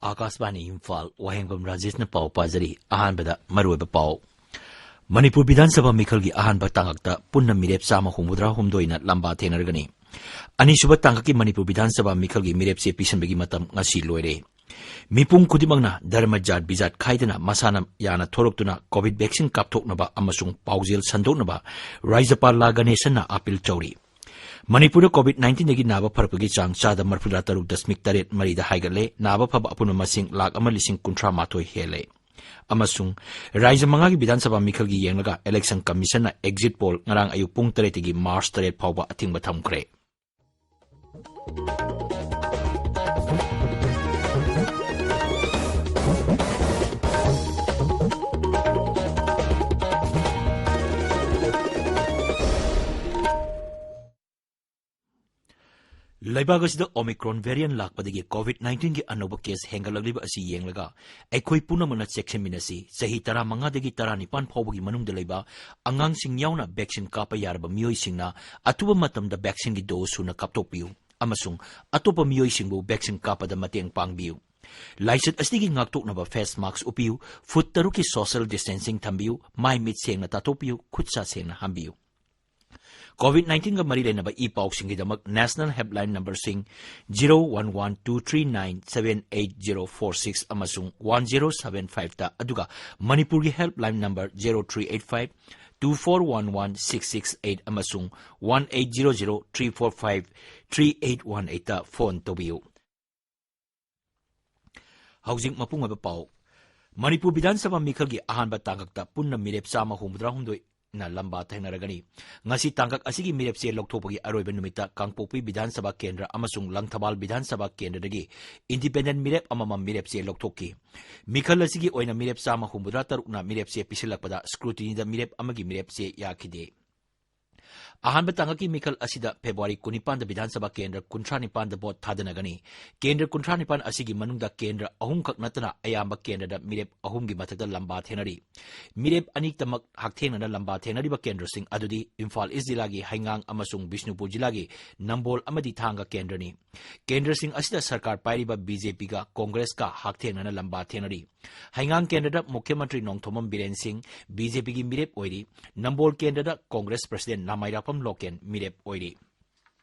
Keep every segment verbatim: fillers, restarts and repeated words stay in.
ꯑꯥꯀꯥꯁꯕꯥꯅꯤ ꯏꯝꯐꯥꯜ, ꯋꯥꯍꯦꯡꯕꯝ ꯔꯥꯖꯦꯁꯅ ꯄꯥꯎ ꯄꯥꯖꯔꯤ꯫ ꯑꯍꯥꯟꯕꯗ ꯃꯔꯨꯑꯣꯏꯕ ꯄꯥꯎ꯫ ꯃꯅꯤꯄꯨꯔ ꯕꯤꯙꯥꯟ ꯁꯚꯥ ꯃꯤꯈꯜꯒꯤ ꯑꯍꯥꯟꯕ ꯇꯥꯡꯀꯛꯇ ꯄꯨꯟꯅ ꯃꯤꯔꯦꯞ ꯆꯥꯝꯃ ꯍꯨꯝꯐꯨꯇꯔꯥ ꯍꯨꯝꯗꯣꯏꯅ ꯂꯝꯕꯥ ꯊꯦꯡꯅꯔꯒꯅꯤ꯫ ꯑꯅꯤꯁꯨꯕ ꯇꯥꯡꯀꯛꯀꯤ ꯃꯅꯤꯄꯨꯔ ꯕꯤꯙꯥꯟ ꯁꯚꯥ ꯃꯤꯈꯜꯒꯤ ꯃꯤꯔꯦꯞ ꯆꯦ ꯄꯤꯁꯤꯟꯕꯒꯤ ꯃꯇꯝ ꯉꯁꯤ ꯂꯣꯏꯔꯦ꯫ ꯃꯤꯄꯨꯝ ꯈꯨꯗꯤꯡꯃꯛꯅ ꯙꯔꯃ, ꯖꯥꯠ ꯕꯤꯖꯥꯠ ꯈꯥꯏꯗꯅ ꯃꯁꯥꯅ ꯌꯥꯅ ꯊꯣꯔꯛꯇꯨꯅ ꯀꯣꯚꯤꯗ ꯚꯦꯛꯁꯤꯟ ꯀꯥꯞꯊꯣꯛꯅꯕ ꯑꯃꯁꯨꯡ ꯄꯥꯎꯖꯦꯜ ꯁꯟꯗꯣꯛꯅꯕ ꯔꯥꯖ꯭ꯌꯄꯥꯜ ꯂꯥ ꯒꯅꯦꯁꯟꯅ ꯑꯥꯄꯤꯜ ꯇꯧꯔꯤ꯫ ꯃꯅꯤꯄꯨꯔꯗ ꯀꯣꯚꯤꯗ ꯅꯥꯏꯟꯇꯤꯟꯗꯒꯤ ꯅꯥꯕ ꯐꯔꯛꯄꯒꯤ ꯆꯥꯡ ꯆꯥꯗ ꯃꯔꯤꯐꯨꯇꯔꯥ ꯇꯔꯨꯛ ꯗꯁꯃꯤꯛ ꯇꯔꯦꯠ ꯃꯔꯤꯗ ꯍꯥꯏꯒꯠꯂꯦ꯫ ꯅꯥꯕ ꯐꯕ ꯑꯄꯨꯟꯕ ꯃꯁꯤꯡ ꯂꯥꯈ ꯑꯃ ꯂꯤꯁꯤꯡ ꯀꯨꯟꯊ꯭ꯔꯥ ꯃꯥꯊꯣꯏ ꯍꯦꯜꯂꯦ꯫ ꯑꯃꯁꯨꯡ ꯔꯥꯖ꯭ꯌ ꯃꯉꯥꯒꯤ ꯕꯤꯙꯥꯟ ꯁꯚꯥ ꯃꯤꯈꯜꯒꯤ ꯌꯦꯡꯂꯒ ꯏꯂꯦꯛꯁꯟ ꯀꯃꯤꯁꯟꯅ ꯑꯦꯛꯖꯤꯠ ꯄꯣꯜ ꯉꯔꯥꯡ ꯑꯌꯨꯛ ꯄꯨꯡ ꯇꯔꯦꯠꯇꯒꯤ ꯃꯥꯔꯆ ꯇꯔꯦꯠ ꯐꯥꯎꯕ ꯑꯊꯤꯡꯕ ꯊꯝꯈ꯭ꯔꯦ꯫ ꯂꯩꯕꯥꯛ ꯑꯁꯤꯗ ꯑꯣꯃꯤꯀ꯭ꯔꯣꯟ ꯚꯦꯔꯤꯌꯟ ꯂꯥꯛꯄꯗꯒꯤ ꯀꯣꯚꯤꯗ ꯅꯥꯏꯟꯇꯤꯟꯒꯤ ꯑꯅꯧꯕ ꯀꯦꯁ ꯍꯦꯟꯒꯠꯂꯛꯂꯤꯕ ꯑꯁꯤ ꯌꯦꯡꯂꯒ ꯑꯩꯈꯣꯏ ꯄꯨꯝꯅꯃꯛꯅ ꯆꯦꯛꯁꯤꯟꯃꯤꯟꯅꯁꯤ꯫ ꯆꯍꯤ ꯇꯔꯥꯃꯉꯥꯗꯒꯤ ꯇꯔꯥꯅꯤꯄꯥꯟ ꯐꯥꯎꯕꯒꯤ ꯃꯅꯨꯡꯗ ꯂꯩꯕ ꯑꯉꯥꯡꯁꯤꯡ ꯌꯥꯎꯅ ꯚꯦꯛꯁꯤꯟ ꯀꯥꯞꯄ ꯌꯥꯔꯕ ꯃꯤꯑꯣꯏꯁꯤꯡꯅ ꯑꯊꯨꯕ ꯃꯇꯝꯗ ꯚꯦꯛꯁꯤꯟꯒꯤ ꯗꯣꯁ ꯁꯨꯅ ꯀꯥꯞꯊꯣꯛꯄꯤꯌꯨ ꯑꯃꯁꯨꯡ ꯑꯇꯣꯞꯄ ꯃꯤꯑꯣꯏꯁꯤꯡꯕꯨ ꯚꯦꯛꯁꯤꯟ ꯀꯥꯞꯄꯗ ꯃꯇꯦꯡ ꯄꯥꯡꯕꯤꯌꯨ꯫ ꯂꯥꯏꯆꯠ ꯑꯁꯤꯗꯒꯤ ꯉꯥꯛꯊꯣꯛꯅꯕ ꯐꯦꯁ ꯃꯥꯁ꯭ꯛ ꯎꯞꯄꯤꯌꯨ, ꯐꯨꯠ ꯇꯔꯨꯛꯀꯤ ꯁꯣꯁꯤꯌꯦꯜ ꯗꯤꯁꯇꯦꯟꯁꯤꯡ ꯊꯝꯕꯤꯌꯨ, ꯃꯥꯏ ꯃꯤꯠ ꯁꯦꯡꯅ ꯇꯥꯊꯣꯛꯄꯤꯌꯨ, ꯈꯨꯠ ꯁꯥ ꯁꯦꯡꯅ ꯍꯥꯝꯕꯤꯌꯨ꯫ ꯀꯣꯚꯤꯗ ꯅꯥꯏꯟꯇꯤꯟꯒ ꯃꯔꯤ ꯂꯩꯅꯕ ꯏ ꯄꯥꯎꯁꯤꯡꯒꯤꯗꯃꯛ ꯅꯦꯁꯅꯦꯜ ꯍꯦꯜꯞꯂꯥꯏꯟ ꯅꯝꯕꯔꯁꯤꯡ zero one one two three nine seven eight zero four six ꯑꯃꯁꯨꯡ ꯋꯥꯟ ꯖꯤꯔꯣ ꯁꯚꯦꯟ ꯐꯥꯏꯚꯇ, ꯑꯗꯨꯒ ꯃꯅꯤꯄꯨꯔꯒꯤ helpline number zero three eight five two four one one six six eight ꯑꯃꯁꯨꯡ one eight zero zero three four five three eight one ꯑꯩꯠꯇ phone ꯇꯧꯕꯤꯌꯨ꯫ ꯍꯧꯖꯤꯛ ꯃꯄꯨꯡ ꯑꯣꯏꯕ ꯄꯥꯎ꯫ ꯃꯅꯤꯄꯨꯔ ꯕꯤꯙꯥꯟ ꯁꯚꯥ ꯃꯤꯈꯜꯒꯤ ꯑꯍꯥꯟꯕ ꯇꯥꯡꯀꯛꯇ ꯄꯨꯟꯅ ꯃꯤꯔꯦꯞ ꯆꯥꯝꯃ ꯍꯨꯝꯐꯨꯇꯔꯥ ꯍꯨꯝꯗꯣꯏꯅ ꯂꯝꯕꯥ ꯊꯦꯡꯅꯔꯒꯅꯤ꯫ ꯉꯁꯤ ꯇꯥꯡꯀꯛ ꯑꯁꯤꯒꯤ ꯃꯤꯔꯦꯞ ꯆꯦ ꯂꯧꯊꯣꯛꯄꯒꯤ ꯑꯔꯣꯏꯕ ꯅꯨꯃꯤꯠꯇ ꯀꯥꯡꯄꯣꯛꯄꯤ ꯕꯤꯙꯥꯟ ꯁꯚꯥ ꯀꯦꯟꯗ꯭ꯔ ꯑꯃꯁꯨꯡ ꯂꯪꯊꯕꯥꯜ ꯕꯤꯙꯥꯟ ꯁꯚꯥ ꯀꯦꯟꯗ꯭ꯔꯗꯒꯤ ꯏꯟꯗꯤꯄꯦꯟꯗꯦꯟꯠ ꯃꯤꯔꯦꯞ ꯑꯃꯃꯝ ꯃꯤꯔꯦꯞ ꯆꯦ ꯂꯧꯊꯣꯛꯈꯤ꯫ ꯃꯤꯈꯜ ꯑꯁꯤꯒꯤ ꯑꯣꯏꯅ ꯃꯤꯔꯦꯞ ꯆꯥꯝꯃ ꯍꯨꯝꯐꯨꯇꯔꯥ ꯇꯔꯨꯛꯅ ꯃꯤꯔꯦꯞ ꯆꯦ ꯄꯤꯁꯤꯜꯂꯛꯄꯗ ꯁ꯭ꯀ꯭ꯔꯨꯇꯤꯅꯤꯗ ꯃꯤꯔꯦꯞ ꯑꯃꯒꯤ ꯃꯤꯔꯦꯞ ꯆꯦ ꯌꯥꯈꯤꯗꯦ꯫ ꯑꯍꯥꯟꯕ ꯇꯥꯡꯀꯛꯀꯤ ꯃꯤꯈꯜ ꯑꯁꯤꯗ ꯐꯦꯕ꯭ꯔꯨꯋꯥꯔꯤ ꯀꯨꯟꯅꯤꯄꯥꯟꯗ ꯕꯤꯙꯥꯟ ꯁꯚꯥ ꯀꯦꯟꯗ꯭ꯔ ꯀꯨꯟꯊ꯭ꯔꯥ ꯅꯤꯄꯥꯟꯗ ꯚꯣꯠ ꯊꯥꯗꯅꯒꯅꯤ꯫ ꯀꯦꯟꯗ꯭ꯔ ꯀꯨꯟꯊ꯭ꯔꯥ ꯅꯤꯄꯥꯟ ꯑꯁꯤꯒꯤ ꯃꯅꯨꯡꯗ ꯀꯦꯟꯗ꯭ꯔ ꯑꯍꯨꯝꯈꯛ ꯅꯠꯇꯅ ꯑꯌꯥꯝꯕ ꯀꯦꯟꯗ꯭ꯔꯗ ꯃꯤꯔꯦꯞ ꯑꯍꯨꯝꯒꯤ ꯃꯊꯛꯇ ꯂꯝꯕꯥ ꯊꯦꯡꯅꯔꯤ꯫ ꯃꯤꯔꯦꯞ ꯑꯅꯤꯇꯃꯛ ꯍꯛꯊꯦꯡꯅꯅ ꯂꯝꯕꯥ ꯊꯦꯡꯅꯔꯤꯕ ꯀꯦꯟꯗ꯭ꯔꯁꯤꯡ ꯑꯗꯨꯗꯤ ꯏꯝꯐꯥꯜ ꯏꯁ ꯖꯤꯂꯥꯒꯤ ꯍꯩꯉꯥꯡ ꯑꯃꯁꯨꯡ ꯕꯤꯁꯅꯨꯄꯨꯔ ꯖꯤꯂꯥꯒꯤ ꯅꯝꯕꯣꯜ ꯑꯃꯗꯤ ꯊꯥꯡꯒ ꯀꯦꯟꯗ꯭ꯔꯅꯤ꯫ ꯀꯦꯟꯗ꯭ꯔꯁꯤꯡ ꯑꯁꯤꯗ ꯁꯔꯀꯥꯔ ꯄꯥꯏꯔꯤꯕ ꯕꯤ ꯖꯦ ꯄꯤꯒ ꯀꯣꯡꯒ꯭ꯔꯦꯁꯀ ꯍꯛꯊꯦꯡꯅꯅ ꯂꯝꯕꯥ ꯊꯦꯡꯅꯔꯤ꯫ ꯍꯩꯉꯥꯡ ꯀꯦꯟꯗ꯭ꯔꯗ ꯃꯨꯈ꯭ꯌ ꯃꯟꯇ꯭ꯔꯤ ꯅꯣꯡꯊꯣꯝꯕꯝ ꯕꯤꯔꯦꯟ ꯁꯤꯡ, ꯕꯤ ꯖꯦ ꯄꯤꯒꯤ ꯃꯤꯔꯦꯞ ꯑꯣꯏꯔꯤ꯫ ꯅꯝꯕꯣꯜ ꯀꯦꯟꯗ꯭ꯔꯗ ꯀꯣꯡꯒ꯭ꯔꯦꯁ ꯄ꯭ꯔꯁꯤꯗꯦꯟ ꯂꯥꯃꯥꯏꯔꯥꯛꯄꯝ ꯂꯣꯀꯦꯟ ꯃꯤꯔꯦꯞ ꯑꯣꯏꯔꯤ꯫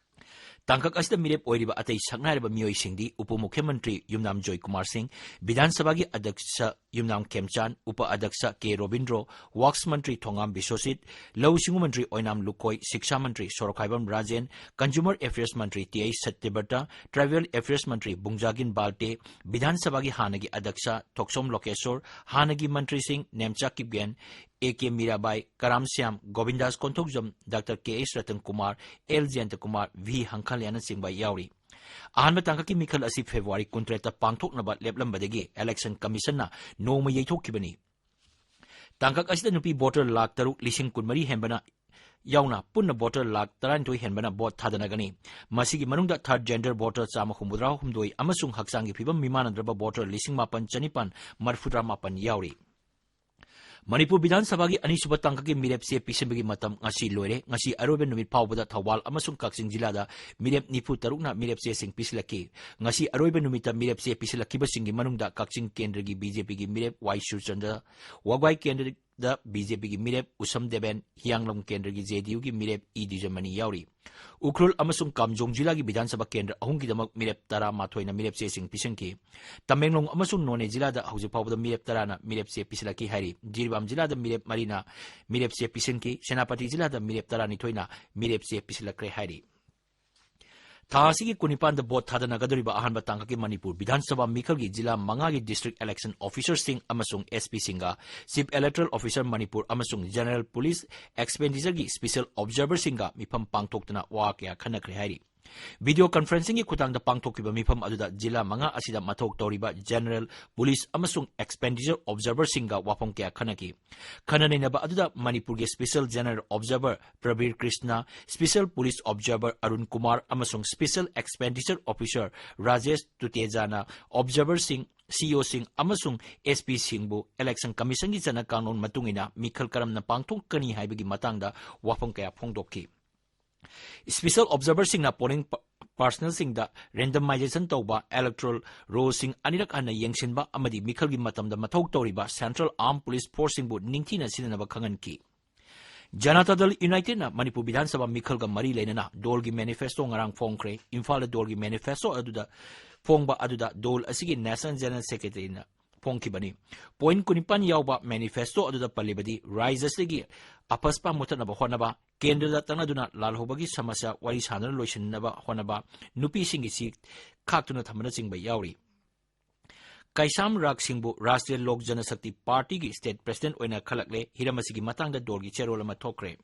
ꯇꯥꯡꯀꯛ ꯑꯁꯤꯗ ꯃꯤꯔꯦꯞ ꯑꯣꯏꯔꯤꯕ ꯑꯇꯩ ꯁꯛꯅꯥꯏꯔꯕ ꯃꯤꯑꯣꯏꯁꯤꯡꯗꯤ ꯎꯄ ꯃꯨꯈ꯭ꯌ ꯃꯟꯇ꯭ꯔꯤ ꯌꯨꯝꯅꯥꯝ ꯖꯣꯏꯀꯨꯃꯥꯔ ꯁꯤꯡ, ꯕꯤꯙꯥꯟ ꯁꯚꯥꯒꯤ ꯑꯗ꯭ꯌꯛꯁ ꯌꯨꯝꯅꯥꯝ ꯈꯦꯝꯆꯥꯟ, ꯎꯄ ꯑꯗ꯭ꯌꯛꯁ ꯀꯦ ꯔꯣꯕꯤꯟꯗ꯭ꯔꯣ, ꯋꯥꯛꯁ ꯃꯟꯇ꯭ꯔꯤ ꯊꯣꯉꯥꯝ ꯕꯤꯁ꯭ꯋꯖꯤꯠ, ꯂꯧꯎ ꯁꯤꯡꯎ ꯃꯟꯇ꯭ꯔꯤ ꯑꯣꯏꯅꯥꯝ ꯂꯨꯀꯣꯏ, ꯁꯤꯛꯁꯥ ꯃꯟꯇ꯭ꯔꯤ ꯁꯣꯔꯣꯛꯈꯥꯏꯕꯝ ꯔꯥꯖꯦꯟ, ꯀꯟꯖꯨꯃꯔ ꯑꯦꯐꯤꯌꯔꯁ ꯃꯟꯇ꯭ꯔꯤ ꯇꯤ ꯑꯩꯆ ꯁꯠꯇ꯭ꯌꯕ꯭ꯔꯇ, ꯇ꯭ꯔꯥꯏꯕꯦꯜ ꯑꯦꯐꯤꯌꯔꯁ ꯃꯟꯇ꯭ꯔꯤ ꯕꯨꯡꯖꯥꯒꯤꯟ ꯕꯥꯜꯇꯦ, ꯕꯤꯙꯥꯟ ꯁꯚꯥꯒꯤ ꯍꯥꯟꯅꯒꯤ ꯑꯗ꯭ꯌꯛꯁ ꯊꯣꯛꯁꯣꯝ ꯂꯣꯀꯦꯁꯣꯔ, ꯍꯥꯟꯅꯒꯤ ꯃꯟꯇ꯭ꯔꯤꯁꯤꯡ ꯅꯦꯝꯆꯥ ꯀꯤꯞꯒꯦꯟ, A K Mirabai, Karam Shyam, Gobindas Konthoujam, doctor K H Ratan Kumar, L Jayanta Kumar, V ꯍꯪꯈꯥꯂꯤꯌꯥꯅꯆꯤꯡꯕ ꯌꯥꯎꯔꯤ꯫ ꯑꯍꯥꯟꯕ ꯇꯥꯡꯀꯛꯀꯤ ꯃꯤꯈꯜ ꯑꯁꯤ ꯐꯦꯕ꯭ꯔꯨꯋꯥꯔꯤ ꯀꯨꯟꯇꯔꯦꯠꯇ ꯄꯥꯡꯊꯣꯛꯅꯕ ꯂꯦꯞꯂꯝꯕꯗꯒꯤ ꯏꯂꯦꯛꯁꯟ ꯀꯃꯤꯁꯟꯅ ꯅꯣꯡꯃ ꯌꯩꯊꯣꯛꯈꯤꯕꯅꯤ꯫ ꯇꯥꯡꯀꯛ ꯑꯁꯤꯗ ꯅꯨꯄꯤ ꯚꯣꯇꯔ ꯂꯥꯈ ꯇꯔꯨꯛ ꯂꯤꯁꯤꯡ ꯀꯨꯟꯃꯔꯤ ꯍꯦꯟꯕꯅ ꯌꯥꯎꯅ ꯄꯨꯟꯅ ꯚꯣꯇꯔ ꯂꯥꯈ ꯇꯔꯥꯅꯤꯊꯣꯏ ꯍꯦꯟꯕꯅ ꯚꯣꯠ ꯊꯥꯗꯅꯒꯅꯤ꯫ ꯃꯁꯤꯒꯤ ꯃꯅꯨꯡꯗ ꯊꯥꯔꯗ ꯖꯦꯟꯗꯔ ꯚꯣꯇꯔ ꯆꯥꯝꯃ ꯍꯨꯝꯐꯨꯇꯔꯥ ꯍꯨꯝꯗꯣꯏ ꯑꯃꯁꯨꯡ ꯍꯛꯆꯥꯡꯒꯤ ꯐꯤꯕꯝ ꯃꯤꯃꯥꯟꯅꯗ꯭ꯔꯕ ꯚꯣꯇꯔ ꯂꯤꯁꯤꯡ ꯃꯥꯄꯟ ꯆꯅꯤꯄꯥꯟ ꯃꯔꯤꯐꯨꯇꯔꯥ ꯃꯥꯄꯟ ꯌꯥꯎꯔꯤ꯫ ꯃꯅꯤꯄꯨꯔ ꯕꯤꯙꯥꯟ ꯁꯚꯥꯒꯤ ꯑꯅꯤꯁꯨꯕ ꯇꯥꯡꯀꯛꯀꯤ ꯃꯤꯔꯦꯞ ꯆꯦ ꯄꯤꯁꯤꯟꯕꯒꯤ ꯃꯇꯝ ꯉꯁꯤ ꯂꯣꯏꯔꯦ꯫ ꯉꯁꯤ ꯑꯔꯣꯏꯕ ꯅꯨꯃꯤꯠ ꯐꯥꯎꯕꯗ ꯊꯧꯕꯥꯜ ꯑꯃꯁꯨꯡ ꯀꯛꯆꯤꯡ ꯖꯤꯂꯥꯗ ꯃꯤꯔꯦꯞ ꯅꯤꯐꯨ ꯇꯔꯨꯛꯅ ꯃꯤꯔꯦꯞ ꯆꯦꯁꯤꯡ ꯄꯤꯁꯤꯜꯂꯛꯈꯤ꯫ ꯉꯁꯤ ꯑꯔꯣꯏꯕ ꯅꯨꯃꯤꯠꯇ ꯃꯤꯔꯦꯞ ꯆꯦ ꯄꯤꯁꯤꯜꯂꯛꯈꯤꯕꯁꯤꯡꯒꯤ ꯃꯅꯨꯡꯗ ꯀꯛꯆꯤꯡ ꯀꯦꯟꯗ꯭ꯔꯒꯤ ꯕꯤ ꯖꯦ ꯄꯤꯒꯤ ꯃꯤꯔꯦꯞ ꯋꯥꯏ ꯁꯨꯔꯆꯟꯗ꯭ꯔ, ꯋꯥꯒ꯭ꯋꯥꯏ ꯀꯦꯟꯗ꯭ꯔ ꯗ ꯕꯤ ꯖꯦ ꯄꯤꯒꯤ ꯃꯤꯔꯦꯞ ꯎꯁꯝ ꯗꯦꯕꯦꯟ, ꯍꯤꯌꯥꯡꯂꯝ ꯀꯦꯟꯗ꯭ꯔꯒꯤ ꯖꯦ ꯗꯤ ꯌꯨꯒꯤ ꯃꯤꯔꯦꯞ ꯏ ꯗ꯭ꯋꯤꯖꯃꯅꯤ ꯌꯥꯎꯔꯤ꯫ ꯎꯈ꯭ꯔꯨꯜ ꯑꯃꯁꯨꯡ ꯀꯥꯝꯖꯣꯡ ꯖꯤꯂꯥꯒꯤ ꯕꯤꯙꯥꯟ ꯁꯚꯥ ꯀꯦꯟꯗ꯭ꯔ ꯑꯍꯨꯝꯒꯤꯗꯃꯛ ꯃꯤꯔꯦꯞ ꯇꯔꯥꯃꯥꯊꯣꯏꯅ ꯃꯤꯔꯦꯞ ꯆꯦꯁꯤꯡ ꯄꯤꯁꯤꯟꯈꯤ꯫ ꯇꯃꯦꯡꯂꯣꯡ ꯑꯃꯁꯨꯡ ꯅꯣꯅꯦ ꯖꯤꯂꯥꯗ ꯍꯧꯖꯤꯛ ꯐꯥꯎꯕꯗ ꯃꯤꯔꯦꯞ ꯇꯔꯥꯅ ꯃꯤꯔꯦꯞ ꯆꯦ ꯄꯤꯁꯤꯜꯂꯛꯈꯤ ꯍꯥꯏꯔꯤ꯫ ꯖꯤꯔꯤꯕꯥꯝ ꯖꯤꯂꯥꯗ ꯃꯤꯔꯦꯞ ꯃꯔꯤꯅ ꯃꯤꯔꯦꯞ ꯆꯦ ꯄꯤꯁꯤꯟꯈꯤ꯫ ꯁꯦꯅꯥꯄꯇꯤ ꯖꯤꯂꯥꯗ ꯃꯤꯔꯦꯞ ꯇꯔꯥꯅꯤꯊꯣꯏꯅ ꯃꯤꯔꯦꯞ ꯆꯦ ꯄꯤꯁꯤꯜꯂꯛꯈ꯭ꯔꯦ ꯍꯥꯏꯔꯤ꯫ ꯊꯥ ꯑꯁꯤꯒꯤ ꯀꯨꯟꯅꯤꯄꯥꯟꯗ ꯚꯣꯠ ꯊꯥꯗꯅꯒꯗꯧꯔꯤꯕ ꯑꯍꯥꯟꯕ ꯇꯥꯡꯀꯛꯀꯤ ꯃꯅꯤꯄꯨꯔ ꯕꯤꯙꯥꯟ ꯁꯚꯥ ꯃꯤꯈꯜꯒꯤ ꯖꯤꯂꯥ ꯃꯉꯥꯒꯤ ꯗꯤꯁꯇ꯭ꯔꯤꯛ ꯏꯂꯦꯛꯁꯟ ꯑꯣꯐꯤꯁꯔꯁꯤꯡ ꯑꯃꯁꯨꯡ ꯑꯦꯁ ꯄꯤꯁꯤꯡꯒ, ꯆꯤꯐ ꯏꯂꯦꯛꯇꯣꯔꯦꯜ ꯑꯣꯐꯤꯁꯔ ꯃꯅꯤꯄꯨꯔ ꯑꯃꯁꯨꯡ ꯖꯦꯅꯔꯦꯜ ꯄꯨꯂꯤꯁ ꯑꯦꯛꯁꯄꯦꯟꯗꯤꯆꯔꯒꯤ ꯁ꯭ꯄꯦꯁꯤꯌꯦꯜ ꯑꯣꯕꯖꯔꯚꯔꯁꯤꯡꯒ ꯃꯤꯐꯝ ꯄꯥꯡꯊꯣꯛꯇꯨꯅ ꯋꯥ ꯀꯌꯥ ꯈꯟꯅꯈ꯭ꯔꯦ ꯍꯥꯏꯔꯤ꯫ Video conferencingꯒꯤ ꯈꯨꯠꯊꯥꯡꯗ ꯄꯥꯡꯊꯣꯛꯈꯤꯕ ꯃꯤꯐꯝ ꯑꯗꯨꯗ ꯖꯤꯂꯥ ꯃꯉꯥ ꯑꯁꯤꯗ ꯃꯊꯧ ꯇꯧꯔꯤꯕ general, police ꯑꯃꯁꯨꯡ expenditure observerꯁꯤꯡꯒ ꯋꯥꯐꯝ ꯀꯌꯥ ꯈꯟꯅꯈꯤ꯫ ꯈꯟꯅ ꯅꯩꯅꯕ ꯑꯗꯨꯗ ꯃꯅꯤꯄꯨꯔꯒꯤ special general observer ꯄ꯭ꯔꯕꯤꯔ Krishna, special police observer Arun Kumar ꯑꯃꯁꯨꯡ special expenditure officer ꯔꯥꯖꯦꯁ ꯇꯨꯇꯦꯖꯥꯅ observerꯁꯤꯡ, CEOꯁꯤꯡ ꯑꯃꯁꯨꯡ SPꯁꯤꯡꯕꯨ election commissionꯒꯤ ꯆꯠꯅ ꯀꯥꯡꯂꯣꯟ ꯃꯇꯨꯡ ꯏꯟꯅ ꯃꯤꯈꯜ ꯀꯔꯝꯅ ꯄꯥꯡꯊꯣꯛꯀꯅꯤ ꯍꯥꯏꯕꯒꯤ ꯃꯇꯥꯡꯗ ꯋꯥꯐꯝ ꯀꯌꯥ ꯐꯣꯡꯗꯣꯛꯈꯤ꯫ Special observerꯁꯤꯡꯅ polling ꯄ-, personnelꯁꯤꯡꯗ randomization ꯇꯧꯕ, electoral rollꯁꯤꯡ ꯑꯅꯤꯔꯛ ꯍꯟꯅ ꯌꯦꯡꯁꯤꯟꯕ ꯑꯃꯗꯤ ꯃꯤꯈꯜꯒꯤ ꯃꯇꯝꯗ ꯃꯊꯧ ꯇꯧꯔꯤꯕ Central Armed Police Forceꯁꯤꯡꯕꯨ ꯅꯤꯡꯊꯤꯅ ꯁꯤꯖꯤꯟꯅꯅꯕ ꯈꯪꯍꯟꯈꯤ꯫ ꯖꯅꯇꯥ ꯗꯜ ꯌꯨꯅꯥꯏꯇꯦꯗꯅ ꯃꯅꯤꯄꯨꯔ ꯕꯤꯙꯥꯟ ꯁꯚꯥ ꯃꯤꯈꯜꯒ ꯃꯔꯤ ꯂꯩꯅꯅ ꯗꯣꯜꯒꯤ manifesto ꯉꯔꯥꯡ ꯐꯣꯡꯈ꯭ꯔꯦ꯫ ꯏꯝꯐꯥꯜꯗ ꯗꯣꯜꯒꯤ manifesto ꯑꯗꯨꯗ ꯐꯣꯡꯕ ꯑꯗꯨꯗ ꯗꯣꯜ ꯑꯁꯤꯒꯤ National General Secretaryꯅ ꯐꯣꯡꯈꯤꯕꯅꯤ꯫ Point ꯀꯨꯟꯅꯤꯄꯥꯟ ꯌꯥꯎꯕ manifesto ꯑꯗꯨꯗ ꯄꯜꯂꯤꯕꯗꯤ ꯔꯥꯏꯖ꯭ꯌ ꯑꯁꯤꯒꯤ ꯑꯄꯁꯄ ꯃꯨꯊꯠꯅꯕ ꯍꯣꯠꯅꯕ, ꯀꯦꯟꯗ꯭ꯔꯗ ꯇꯛꯅꯗꯨꯅ ꯂꯥꯜꯍꯧꯕꯒꯤ ꯁꯃꯁ꯭ꯌꯥ ꯋꯥꯔꯤ ꯁꯥꯗꯨꯅ ꯂꯣꯏꯁꯤꯟꯅꯕ ꯍꯣꯠꯅꯕ, ꯅꯨꯄꯤꯁꯤꯡꯒꯤ ꯁꯤꯠ ꯈꯥꯛꯇꯨꯅ ꯊꯝꯕꯅꯆꯤꯡꯕ ꯌꯥꯎꯔꯤ꯫ ꯀꯩꯁꯥꯝ ꯔꯥꯖ ꯁꯤꯡꯕꯨ ꯔꯥꯁꯇ꯭ꯔꯤꯌ ꯂꯣꯛ ꯖꯅꯁꯛꯇꯤ ꯄꯥꯔꯇꯤꯒꯤ state president ꯑꯣꯏꯅ ꯈꯜꯂꯛꯂꯦ꯫ ꯍꯤꯔꯝ ꯑꯁꯤꯒꯤ ꯃꯇꯥꯡꯗ ꯗꯣꯜꯒꯤ ꯆꯦꯔꯣꯜ ꯑꯃ ꯊꯣꯛꯈ꯭ꯔꯦ꯫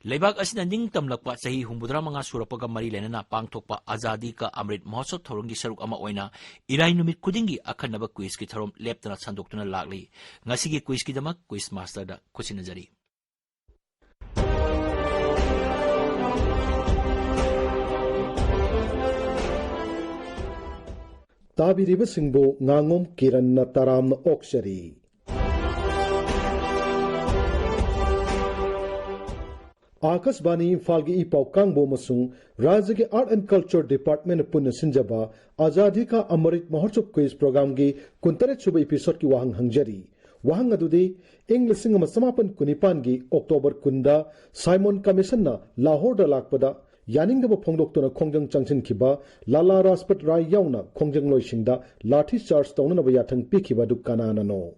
ꯂꯩꯕꯥꯛ ꯑꯁꯤꯅ ꯅꯤꯡꯇꯝꯂꯛꯄ ꯆꯍꯤ ꯍꯨꯝꯐꯨꯇꯔꯥ ꯃꯉꯥ ꯁꯨꯔꯛꯄꯒ ꯃꯔꯤ ꯂꯩꯅꯅ ꯄꯥꯡꯊꯣꯛꯄ ꯑꯖꯥꯗꯤ ꯀꯥ ꯑꯃ꯭ꯔꯤꯠ ꯃꯍꯣꯠꯁꯕ ꯊꯧꯔꯝꯒꯤ ꯁꯔꯨꯛ ꯑꯃ ꯑꯣꯏꯅ ꯏꯔꯥꯏ ꯅꯨꯃꯤꯠ ꯈꯨꯗꯤꯡꯒꯤ ꯑꯈꯟꯅꯕ quizꯀꯤ ꯊꯧꯔꯝ ꯂꯦꯞꯇꯅ ꯁꯟꯗꯣꯛꯇꯨꯅ ꯂꯥꯛꯂꯤ꯫ ꯉꯁꯤꯒꯤ quizꯀꯤꯗꯃꯛ quiz masterꯗ ꯈꯨꯠꯁꯤꯟꯅꯖꯔꯤ꯫ ꯇꯥꯕꯤꯔꯤꯕꯁꯤꯡꯕꯨ ꯉꯥꯉꯣꯝ ꯀꯤꯔꯟꯅ ꯇꯔꯥꯝꯅ ꯑꯣꯛꯆꯔꯤ꯫ ꯑꯥꯀꯥꯁꯕꯥꯅꯤ ꯏꯝꯐꯥꯜꯒꯤ ꯏ ꯄꯥꯎ ꯀꯥꯡꯕꯨ ꯑꯃꯁꯨꯡ ꯔꯥꯖ꯭ꯌꯒꯤ Art and Culture Departmentꯅ ꯄꯨꯟꯅ ꯁꯤꯟꯖꯕ ꯑꯖꯥꯗꯤ ꯀꯥ ꯑꯃ꯭ꯔꯤꯠ ꯃꯍꯣꯠꯁꯕ quiz programꯒꯤ ꯀꯨꯟꯇꯔꯦꯠ ꯁꯨꯕ episodeꯀꯤ ꯋꯥꯍꯪ ꯍꯪꯖꯔꯤ꯫ ꯋꯥꯍꯪ ꯑꯗꯨꯗꯤ, ꯏꯪ ꯂꯤꯁꯤꯡ ꯑꯃ ꯆꯃꯥꯄꯟ ꯀꯨꯟꯅꯤꯄꯥꯟꯒꯤ October ꯀꯨꯟꯗ Simon Commissionꯅ ꯂꯥꯍꯣꯔꯗ ꯂꯥꯛꯄꯗ ꯌꯥꯅꯤꯡꯗꯕ ꯐꯣꯡꯗꯣꯛꯇꯨꯅ ꯈꯣꯡꯖꯪ ꯆꯪꯁꯤꯟꯈꯤꯕ ꯂꯥꯂꯥ ꯔꯥꯖꯄꯠ ꯔꯥꯏ ꯌꯥꯎꯅ ꯈꯣꯡꯖꯪꯂꯣꯏꯁꯤꯡꯗ ꯂꯥꯊꯤ ꯆꯥꯔꯖ ꯇꯧꯅꯅꯕ ꯌꯥꯊꯪ ꯄꯤꯈꯤꯕ ꯑꯗꯨ ꯀꯅꯥꯅꯅꯣ?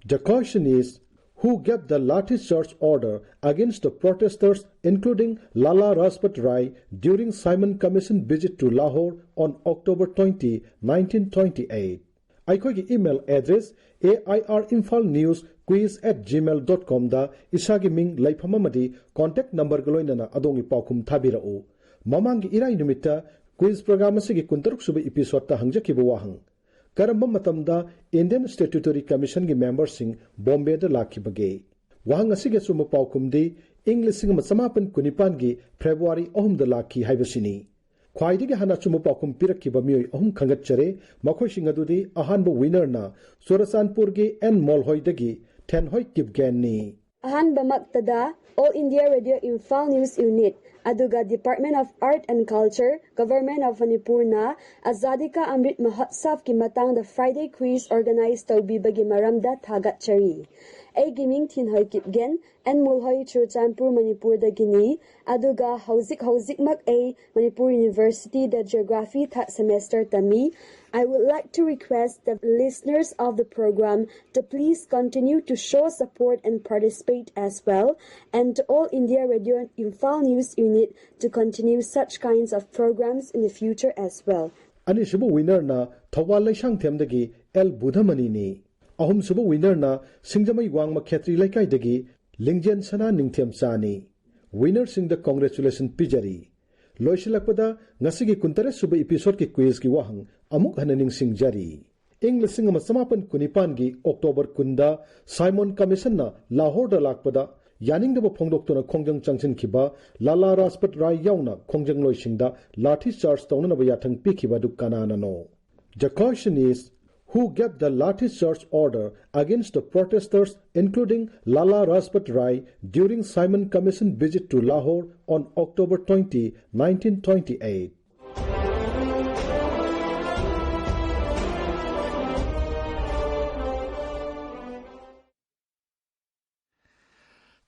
The question is, who gave the lathi charge order against the protesters, including Lala Rajpat Rai, during Simon Commission visit to Lahore on October twenty, nineteen twenty-eight? ꯑꯩꯈꯣꯏꯒꯤ email address A I R Imphal News Quiz at gmail dot comꯗ ꯏꯁꯥꯒꯤ ꯃꯤꯡ, ꯂꯩꯐꯝ ꯑꯃꯗꯤ contact numberꯒ ꯂꯣꯏꯅꯅ ꯑꯗꯣꯝꯒꯤ ꯄꯥꯎꯈꯨꯝ ꯊꯥꯕꯤꯔꯛꯎ꯫ ꯃꯃꯥꯡꯒꯤ ꯏꯔꯥꯏ ꯅꯨꯃꯤꯠꯇ quiz program ꯑꯁꯤꯒꯤ ꯀꯨꯟꯇꯔꯨꯛ ꯁꯨꯕ episode ꯇ ꯍꯪꯖꯈꯤꯕ ꯋꯥꯍꯪ, ꯀꯔꯝꯕ ꯃꯇꯝꯗ Indian Statutory Commission ꯒꯤ member ꯁꯤꯡ ꯕꯣꯝꯕꯦꯗ ꯂꯥꯛꯈꯤꯕꯒꯦ? ꯋꯥꯍꯪ ꯑꯁꯤꯒꯤ ꯑꯆꯨꯝꯕ ꯄꯥꯎꯈꯨꯝꯗꯤ ꯏꯪ ꯂꯤꯁꯤꯡ ꯑꯃ ꯆꯃꯥꯄꯟ ꯀꯨꯟꯅꯤꯄꯥꯟꯒꯤ February ꯑꯍꯨꯝꯗ ꯂꯥꯛꯈꯤ ꯍꯥꯏꯕꯁꯤꯅꯤ꯫ ꯈ꯭ꯋꯥꯏꯗꯒꯤ ꯍꯥꯟꯅ ꯑꯆꯨꯝꯕ ꯄꯥꯎꯈꯨꯝ ꯄꯤꯔꯛꯈꯤꯕ ꯃꯤꯑꯣꯏ ꯑꯍꯨꯝ ꯈꯟꯒꯠꯆꯔꯦ꯫ ꯃꯈꯣꯏꯁꯤꯡ ꯑꯗꯨꯗꯤ ꯑꯍꯥꯟꯕ winner ꯅ ꯆꯨꯔꯆꯥꯟꯄꯨꯔꯒꯤ and ꯃꯣꯜꯍꯣꯏꯗꯒꯤ ꯊꯦꯟꯍꯣꯏ ꯀꯤꯞꯒꯦꯟꯅꯤ꯫ ꯑꯍꯥꯟꯕꯃꯛꯇꯗ All India Radio Imphal News Unit, ꯑꯗꯨꯒ Department of Art and Culture, Government of Manipur ꯅ Azadi Ka Amrit Mahotsav ꯀꯤ ꯃꯇꯥꯡꯗ Friday quiz organize ꯇꯧꯕꯤꯕꯒꯤ ꯃꯔꯝꯗ ꯊꯥꯒꯠꯆꯔꯤ꯫ ꯑꯩꯒꯤ ꯃꯤꯡ ꯊꯤꯟꯍꯣꯏ ꯀꯤꯞꯒꯦꯟ, ꯑꯦꯟ ꯃꯣꯜꯍꯣꯏ, ꯆꯨꯔꯆꯥꯟꯄꯨꯔ, ꯃꯅꯤꯄꯨꯔꯗꯒꯤꯅꯤ, ꯑꯗꯨꯒ ꯍꯧꯖꯤꯛ ꯍꯧꯖꯤꯛꯃꯛ ꯑꯩ ꯃꯅꯤꯄꯨꯔ University ꯗ Geography third semester ꯇꯝꯃꯤ꯫ I would like to request the listeners of the program to please continue to show support and participate as well, and to All India Radio Imphal News Unit to continue such kinds of programs in the future as well. ꯑꯅꯤꯁꯨꯕ winner ꯅ Thoubal ꯂꯩꯁꯥꯡꯊꯦꯝꯗꯒꯤ L ꯕꯨꯙꯃꯅꯤꯅꯤ꯫ ꯑꯍꯨꯝꯁꯨꯕ winner ꯅ ꯁꯤꯡꯖꯃꯩ ꯋꯥꯡꯃ ꯈꯦꯇ꯭ꯔꯤ ꯂꯩꯀꯥꯏꯗꯒꯤ ꯂꯤꯡꯖꯦꯟ ꯁꯅꯥ ꯅꯤꯡꯊꯦꯝꯆꯥꯅꯤ꯫ Winner ꯁꯤꯡꯗ congratulation ꯄꯤꯖꯔꯤ꯫ ꯂꯣꯏꯁꯤꯜꯂꯛꯄꯗ ꯉꯁꯤꯒꯤ ꯀꯨꯟꯇꯔꯦꯠ ꯁꯨꯕ episode ꯀꯤ quiz ꯀꯤ ꯋꯥꯍꯪ ꯑꯃꯨꯛ ꯍꯟꯅ ꯅꯤꯡꯁꯤꯡꯖꯔꯤ꯫ ꯏꯪ ꯂꯤꯁꯤꯡ ꯑꯃ ꯆꯃꯥꯄꯟ ꯀꯨꯟꯅꯤꯄꯥꯟꯒꯤ October ꯀꯨꯟꯗ Simon Commission ꯅ ꯂꯥꯍꯣꯔꯗ ꯂꯥꯛꯄꯗ ꯌꯥꯅꯤꯡꯗꯕ ꯐꯣꯡꯗꯣꯛꯇꯨꯅ ꯈꯣꯡꯖꯪ ꯆꯪꯁꯤꯟꯈꯤꯕ ꯂꯥꯂꯥ ꯔꯥꯖꯄꯠ ꯔꯥꯏ ꯌꯥꯎꯅ ꯈꯣꯡꯖꯪꯂꯣꯏꯁꯤꯡꯗ ꯂꯥꯊꯤ ꯆꯥꯔꯖ ꯇꯧꯅꯅꯕ ꯌꯥꯊꯪ ꯄꯤꯈꯤꯕ ꯑꯗꯨ ꯀꯅꯥꯅꯅꯣ? The question is, who gave the lathi charge order against the protesters, including Lala Rajpat Rai, during Simon Commission visit to Lahore on October twenty, nineteen twenty-eight?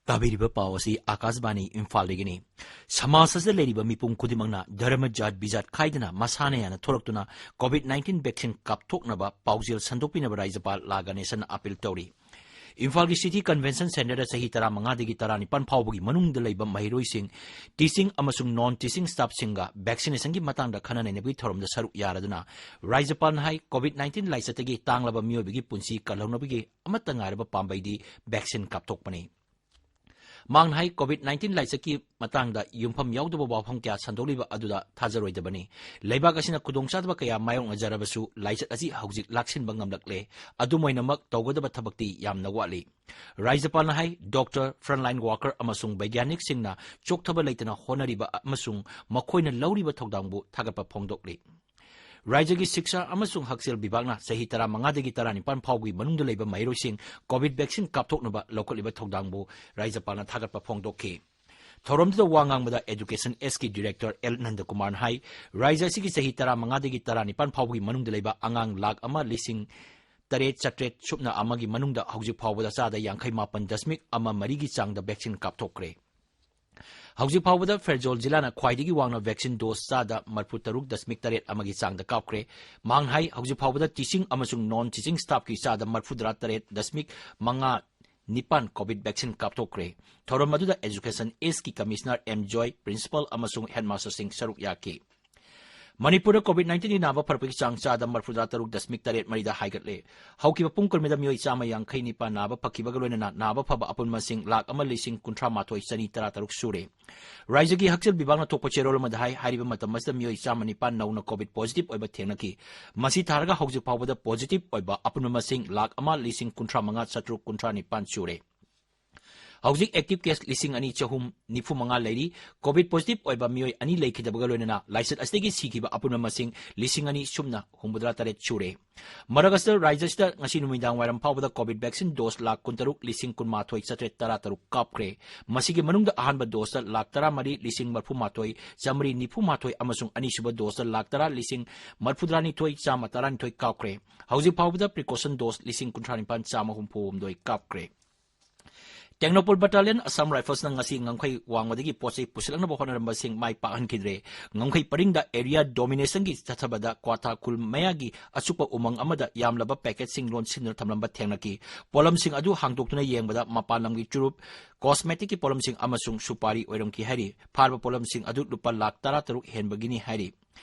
ꯇꯥꯕꯤꯔꯤꯕ ꯄꯥꯎ ꯑꯁꯤ ꯑꯥꯀꯥꯁꯕꯥꯅꯤ ꯏꯝꯐꯥꯜꯗꯒꯤꯅꯤ꯫ ꯁꯃꯥꯖ ꯑꯁꯤꯗ ꯂꯩꯔꯤꯕ ꯃꯤꯄꯨꯝ ꯈꯨꯗꯤꯡꯃꯛꯅ ꯙꯔꯃ, ꯖꯥꯠ, ꯕꯤꯖꯥꯠ ꯈꯥꯏꯗꯅ ꯃꯁꯥꯅ ꯌꯥꯅ ꯊꯣꯛꯂꯛꯇꯨꯅ COVID nineteen vaccine ꯀꯥꯞꯊꯣꯛꯅꯕ ꯄꯥꯎꯖꯦꯜ ꯁꯟꯗꯣꯛꯄꯤꯅꯕ ꯔꯥꯖ꯭ꯌꯄꯥꯜ ꯂꯥ ꯒꯅꯦꯁꯟꯅ appeal ꯇꯧꯔꯤ꯫ ꯏꯝꯐꯥꯜꯒꯤ City Convention Centreꯗ ꯆꯍꯤ ꯇꯔꯥꯃꯉꯥꯗꯒꯤ ꯇꯔꯥꯅꯤꯄꯥꯟ ꯐꯥꯎꯕꯒꯤ ꯃꯅꯨꯡꯗ ꯂꯩꯕ ꯃꯍꯩꯔꯣꯏꯁꯤꯡ, teaching ꯑꯃꯁꯨꯡ non teaching staffꯁꯤꯡꯒ vaccinationꯒꯤ ꯃꯇꯥꯡꯗ ꯈꯟꯅ ꯅꯩꯅꯕꯒꯤ ꯊꯧꯔꯝꯗ ꯁꯔꯨꯛ ꯌꯥꯔꯗꯨꯅ ꯔꯥꯖ꯭ꯌꯄꯥꯜꯅ ꯍꯥꯏ, COVID nineteen ꯂꯥꯏꯆꯠꯇꯒꯤ ꯇꯥꯡꯂꯕ ꯃꯤꯑꯣꯏꯕꯒꯤ ꯄꯨꯟꯁꯤ ꯀꯜꯍꯧꯅꯕꯒꯤ ꯑꯃꯠꯇ ꯉꯥꯏꯔꯕ ꯄꯥꯝꯕꯩꯗꯤ vaccine ꯀꯥꯞꯊꯣꯛꯄꯅꯤ꯫ ꯃꯍꯥꯛꯅ ꯍꯥꯏ, COVID nineteen ꯂꯥꯏꯆꯠꯀꯤ ꯃꯇꯥꯡꯗ ꯌꯨꯝꯐꯝ ꯌꯥꯎꯗꯕ ꯋꯥꯐꯝ ꯀꯌꯥ ꯁꯟꯗꯣꯛꯂꯤꯕ ꯑꯗꯨꯗ ꯊꯥꯖꯔꯣꯏꯗꯕꯅꯤ꯫ ꯂꯩꯕꯥꯛ ꯑꯁꯤꯅ ꯈꯨꯗꯣꯡꯆꯥꯗꯕ ꯀꯌꯥ ꯃꯥꯌꯣꯛꯅꯖꯔꯕꯁꯨ ꯂꯥꯏꯆꯠ ꯑꯁꯤ ꯍꯧꯖꯤꯛ ꯂꯥꯛꯁꯤꯟꯕ ꯉꯝꯂꯛꯂꯦ꯫ ꯑꯗꯨꯝ ꯑꯣꯏꯅꯃꯛ ꯇꯧꯒꯗꯕ ꯊꯕꯛꯇꯤ ꯌꯥꯝꯅ ꯋꯥꯠꯂꯤ꯫ ꯔꯥꯖ꯭ꯌꯄꯥꯜꯅ ꯍꯥꯏ, ꯗꯣꯛꯇꯔ, frontline worker ꯑꯃꯁꯨꯡ ꯕꯩꯒ꯭ꯌꯥꯅꯤꯛꯁꯤꯡꯅ ꯆꯣꯛꯊꯕ ꯂꯩꯇꯅ ꯍꯣꯠꯅꯔꯤꯕ ꯑꯃꯁꯨꯡ ꯃꯈꯣꯏꯅ ꯂꯧꯔꯤꯕ ꯊꯧꯗꯥꯡꯕꯨ ꯊꯥꯒꯠꯄ ꯐꯣꯡꯗꯣꯛꯂꯤ꯫ ꯔꯥꯖ꯭ꯌꯒꯤ ꯁꯤꯛꯁꯥ ꯑꯃꯁꯨꯡ ꯍꯛꯁꯦꯜ ꯕꯤꯚꯥꯒꯅ ꯆꯍꯤ ꯇꯔꯥꯃꯉꯥꯗꯒꯤ ꯇꯔꯥꯅꯤꯄꯥꯟ ꯐꯥꯎꯕꯒꯤ ꯃꯅꯨꯡꯗ ꯂꯩꯕ ꯃꯍꯩꯔꯣꯏꯁꯤꯡ COVID vaccine ꯀꯥꯞꯊꯣꯛꯅꯕ ꯂꯧꯈꯠꯂꯤꯕ ꯊꯧꯗꯥꯡꯕꯨ ꯔꯥꯖ꯭ꯌꯄꯥꯜꯅ ꯊꯥꯒꯠꯄ ꯐꯣꯡꯗꯣꯛꯈꯤ꯫ ꯊꯧꯔꯝꯗꯨꯗ ꯋꯥ ꯉꯥꯡꯕꯗ Education Sꯀꯤ director L ꯅꯟꯗꯀꯨꯃꯥꯔꯅ ꯍꯥꯏ, ꯔꯥꯖ꯭ꯌ ꯑꯁꯤꯒꯤ ꯆꯍꯤ ꯇꯔꯥꯃꯉꯥꯗꯒꯤ ꯇꯔꯥꯅꯤꯄꯥꯟ ꯐꯥꯎꯕꯒꯤ ꯃꯅꯨꯡꯗ ꯂꯩꯕ ꯑꯉꯥꯡ ꯂꯥꯈ ꯑꯃ ꯂꯤꯁꯤꯡ ꯇꯔꯦꯠ ꯆꯥꯇ꯭ꯔꯦꯠ ꯁꯨꯞꯅ ꯑꯃꯒꯤ ꯃꯅꯨꯡꯗ ꯍꯧꯖꯤꯛ ꯐꯥꯎꯕꯗ ꯆꯥꯗ ꯌꯥꯡꯈꯩ ꯃꯥꯄꯟ ꯗꯁꯃꯤꯛ ꯑꯃ ꯃꯔꯤꯒꯤ ꯆꯥꯡꯗ vaccine ꯀꯥꯞꯊꯣꯛꯈ꯭ꯔꯦ꯫ ꯍꯧꯖꯤꯛ ꯐꯥꯎꯕꯗ ꯐꯦꯔꯖꯣꯜ ꯖꯤꯂꯥꯅ ꯈ꯭ꯋꯥꯏꯗꯒꯤ ꯋꯥꯡꯅ vaccine dose ꯆꯥꯗ ꯃꯔꯐꯨ ꯇꯔꯨꯛ ꯗꯁꯃꯤꯛ ꯇꯔꯦꯠ ꯑꯃꯒꯤ ꯆꯥꯡꯗ ꯀꯥꯞꯈ꯭ꯔꯦ꯫ ꯃꯍꯥꯛꯅ ꯍꯥꯏ, ꯍꯧꯖꯤꯛ ꯐꯥꯎꯕꯗ teaching ꯑꯃꯁꯨꯡ non teaching staffꯀꯤ ꯆꯥꯗ ꯃꯔꯐꯨꯇꯔꯥ ꯇꯔꯦꯠ ꯗꯁꯃꯤꯛ ꯃꯉꯥ ꯅꯤꯄꯥꯟ COVID vaccine ꯀꯥꯞꯊꯣꯛꯈ꯭ꯔꯦ꯫ ꯊꯧꯔꯝ ꯑꯗꯨꯗ Education Sꯀꯤ commissioner M ꯖꯣꯏ, principal ꯑꯃꯁꯨꯡ headmasterꯁꯤꯡ ꯁꯔꯨꯛ ꯌꯥꯈꯤ꯫ ꯃꯅꯤꯄꯨꯔꯗ COVID nineteenꯒꯤ ꯅꯥꯕ ꯐꯔꯛꯄꯒꯤ ꯆꯥꯡ ꯆꯥꯗ ꯃꯔꯐꯨꯇꯔꯥ ꯇꯔꯨꯛ ꯗꯁꯃꯤꯛ ꯇꯔꯦꯠ ꯃꯔꯤꯗ ꯍꯥꯏꯒꯠꯂꯦ꯫ ꯍꯧꯈꯤꯕ ꯄꯨꯡ ꯀꯨꯟꯃꯔꯤꯗ ꯃꯤꯑꯣꯏ ꯆꯥꯝꯃ ꯌꯥꯡꯈꯩ ꯅꯤꯄꯥꯟ ꯅꯥꯕ ꯐꯈꯤꯕꯒ ꯂꯣꯏꯅꯅ ꯅꯥꯕ ꯐꯕ ꯑꯄꯨꯟꯕ ꯃꯁꯤꯡ ꯂꯥꯈ ꯑꯃ ꯂꯤꯁꯤꯡ ꯀꯨꯟꯊ꯭ꯔꯥ ꯃꯥꯊꯣꯏ ꯆꯅꯤ ꯇꯔꯥ ꯇꯔꯨꯛ ꯁꯨꯔꯦ꯫ ꯔꯥꯖ꯭ꯌꯒꯤ ꯍꯛꯁꯦꯜ ꯕꯤꯚꯥꯒꯅ ꯊꯣꯛꯄ ꯆꯦꯔꯣꯜ ꯑꯃꯗ ꯍꯥꯏ, ꯍꯥꯏꯔꯤꯕ ꯃꯇꯝ ꯑꯁꯤꯗ ꯃꯤꯑꯣꯏ ꯆꯥꯝꯃ ꯅꯤꯄꯥꯟ ꯅꯧꯅ COVID positive ꯑꯣꯏꯕ ꯊꯦꯡꯅꯈꯤ꯫ ꯃꯁꯤ ꯊꯥꯔꯒ ꯍꯧꯖꯤꯛ ꯐꯥꯎꯕꯗ positive ꯑꯣꯏꯕ ꯑꯄꯨꯟꯕ ꯃꯁꯤꯡ ꯂꯥꯈ ꯑꯃ ꯂꯤꯁꯤꯡ ꯀꯨꯟꯊ꯭ꯔꯥ ꯃꯉꯥ ꯆꯥꯇ꯭ꯔꯨꯛ ꯀꯨꯟꯊ꯭ꯔꯥ ꯅꯤꯄꯥꯟ ꯁꯨꯔꯦ꯫ ꯍꯧꯖꯤꯛ active case ꯂꯤꯁꯤꯡ ꯑꯅꯤ ꯆꯍꯨꯝ ꯅꯤꯐꯨ ꯃꯉꯥ ꯂꯩꯔꯤ꯫ COVID positive ꯑꯣꯏꯕ ꯃꯤꯑꯣꯏ ꯑꯅꯤ ꯂꯩꯈꯤꯗꯕꯒ ꯂꯣꯏꯅꯅ ꯂꯥꯏꯆꯠ ꯑꯁꯤꯗꯒꯤ ꯁꯤꯈꯤꯕ ꯑꯄꯨꯟꯕ ꯃꯁꯤꯡ ꯂꯤꯁꯤꯡ ꯑꯅꯤ ꯁꯨꯞꯅ ꯍꯨꯝꯐꯨꯇꯔꯥ ꯇꯔꯦꯠ ꯁꯨꯔꯦ꯫ ꯃꯔꯛ ꯑꯁꯤꯗ ꯔꯥꯖ꯭ꯌ ꯑꯁꯤꯗ ꯉꯁꯤ ꯅꯨꯃꯤꯗꯥꯡ ꯋꯥꯏꯔꯝ ꯐꯥꯎꯕꯗ COVID vaccine dose ꯂꯥꯈ ꯀꯨꯟꯇꯔꯨꯛ ꯂꯤꯁꯤꯡ ꯀꯨꯟꯃꯥꯊꯣꯏ ꯆꯥꯇ꯭ꯔꯦꯠ ꯇꯔꯥ ꯇꯔꯨꯛ ꯀꯥꯞꯈ꯭ꯔꯦ꯫ ꯃꯁꯤꯒꯤ ꯃꯅꯨꯡꯗ ꯑꯍꯥꯟꯕ doseꯇ ꯂꯥꯈ ꯇꯔꯥꯃꯔꯤ ꯂꯤꯁꯤꯡ ꯃꯔꯐꯨꯃꯥꯊꯣꯏ ꯆꯥꯃꯔꯤ ꯅꯤꯐꯨꯃꯥꯊꯣꯏ ꯑꯃꯁꯨꯡ ꯑꯅꯤꯁꯨꯕ doseꯇ ꯂꯥꯈ ꯇꯔꯥ ꯂꯤꯁꯤꯡ ꯃꯔꯐꯨꯇꯔꯥꯅꯤꯊꯣꯏ ꯆꯥꯝꯃ ꯇꯔꯥꯅꯤꯊꯣꯏ ꯀꯥꯞꯈ꯭ꯔꯦ꯫ ꯍꯧꯖꯤꯛ ꯐꯥꯎꯕꯗ precaution dose ꯂꯤꯁꯤꯡ ꯀꯨꯟꯊ꯭ꯔꯥ ꯅꯤꯄꯥꯟ ꯆꯥꯝꯃ ꯍꯨꯝꯐꯨ ꯍꯨꯝꯗꯣꯏ ꯀꯥꯞꯈ꯭ꯔꯦ꯫ ꯇꯦꯡꯅꯧꯄꯜ Battalionꯅ Assam Riflesꯅ ꯉꯁꯤ ꯉꯝꯈꯩ ꯋꯥꯡꯃꯗꯒꯤ ꯄꯣꯠ ꯆꯩ ꯄꯨꯁꯤꯜꯂꯛꯅꯕ ꯍꯣꯠꯅꯔꯝꯕꯁꯤꯡ ꯃꯥꯏ ꯄꯥꯛꯍꯟꯈꯤꯗ꯭ꯔꯦ꯫ ꯉꯝꯈꯩ ꯄꯔꯤꯡꯗ area dominationꯒꯤ ꯆꯠꯊꯕꯗ ꯀ꯭ꯋꯥꯊꯥ ꯈꯨꯜ ꯃꯌꯥꯒꯤ ꯑꯆꯨꯞꯄ ꯎꯃꯪ ꯑꯃꯗ ꯌꯥꯝꯂꯕ packetꯁꯤꯡ ꯂꯣꯟꯁꯤꯟꯗꯨꯅ ꯊꯝꯂꯝꯕ ꯊꯦꯡꯅꯈꯤ꯫ ꯄꯣꯠꯂꯝꯁꯤꯡ ꯑꯗꯨ ꯍꯥꯡꯗꯣꯛꯇꯨꯅ ꯌꯦꯡꯕꯗ ꯃꯄꯥꯟ ꯂꯝꯒꯤ ꯆꯨꯔꯨꯞ, cosmeticꯀꯤ ꯄꯣꯠꯂꯝꯁꯤꯡ ꯑꯃꯁꯨꯡ ꯁꯨꯄꯥꯔꯤ ꯑꯣꯏꯔꯝꯈꯤ ꯍꯥꯏꯔꯤ꯫ ꯐꯥꯔꯕ ꯄꯣꯠꯂꯝꯁꯤꯡ ꯑꯗꯨ ꯂꯨꯄꯥ ꯂꯥꯈ ꯇꯔꯥ ꯇꯔꯨꯛ ꯍꯦꯟꯕꯒꯤꯅꯤ ꯍꯥꯏꯔꯤ꯫